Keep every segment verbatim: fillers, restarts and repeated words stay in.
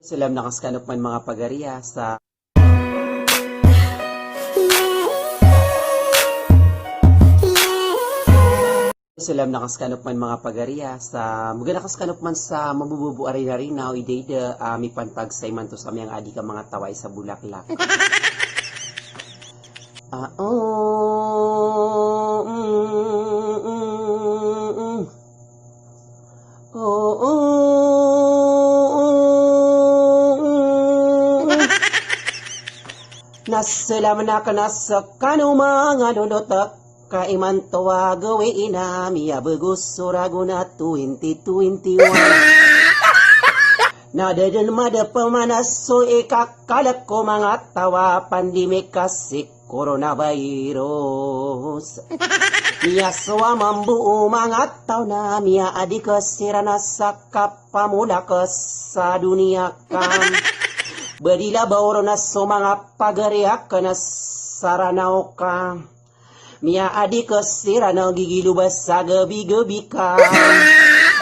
Salam na ka skano pman manga pagari a sa Salam na ka skano pman manga pagari a sa, mbaga na ka skano pman sa mambobobo a rinarinaw, ida-ida a mipantag sa imanto sa miyangadi ka manga taw a isa bolaklak. Ah, oh, mm, mm, mm, mm. Oh, oh, oh, oh, oh. Na salam na ka na skano manga lolot a ka imanto a gawii na miyabago so ragon a twenty twenty-one. Na da dn madapman a so ikakalk o manga taw a pandemic a si coronavirus. Miyasowa mambo o manga taw na miyaadik siran sa kapamolak sa doniya ka. Badila ba oron a so manga pagari akn sa Ranaw ka. Miyaadik siran a gigiloba sa gabi-gabi ka.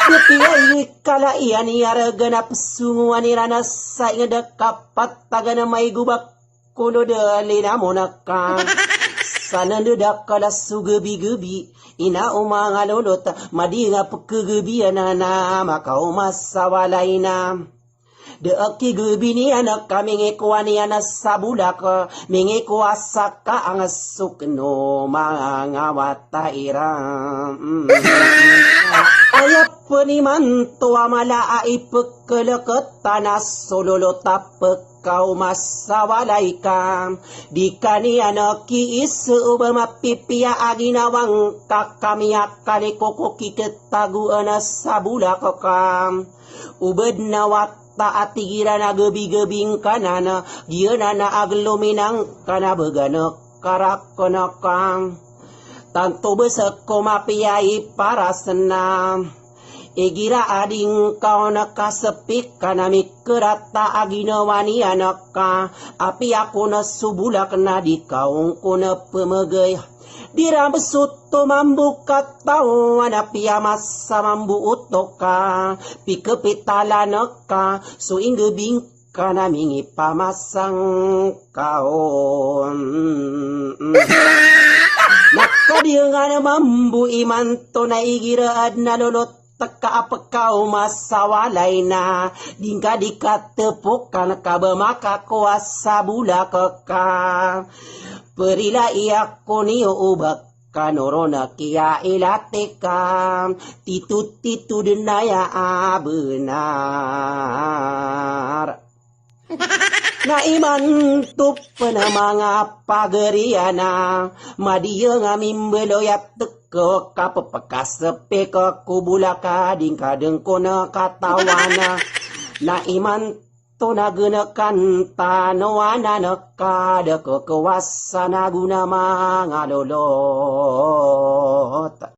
Apiya i kala iyan i argan a psongowan iran sa ingd a kapatagan a maigo ba kolod a linamon ka. Sa nandadakl a so gabi-gabi, ina o manga lolot, madiyang a pkagabian na makaoma sa walay na. Da a kigabi niyan ka mingikowa niyan sa bolak, mingikowa sa kaang so kno manga wata iran. Aya pn imanto a mala a ipklktan a so lolot a pkaoma sa walay ka. Di ka niyan kiiza o ba mapipiya a ginawa ngka ka miyakaliko ko kiktagoan sa bolak ka. O ba dn a wata a tig iran a gabi-gabi ngka nan, giyanan a aglomin angka na bgan ka rakn ka. Tanto ba ska o mapiya i paras na. Igira a di ngka on kaspi ka na mikrata a ginawa niyan ka, apiya kon so bolak na di ka on kon pmgay. Di ra bsoto mambo katawan apiya masa mambo oto ka, pikpitalan ka, so inggabi ngka na mingipamasang ka on. Na kadiyangan mambo imanto na igira adn a lolot ka a pkaoma sa walay na, di ngka di katpokan ka ba makakowa sa bolak ka. Prilai ako niyo o ba kanoron a kiyailati ka, tito-tito dn aya a bnar. Na imanto pn a manga pagari a na, madiyang a mimbaloy a tk ka pphakaspi ka ko bolak a di ngka dn kon katawan. Na imanto na gnkan tano anan ka da kkawasan a gona manga lolot.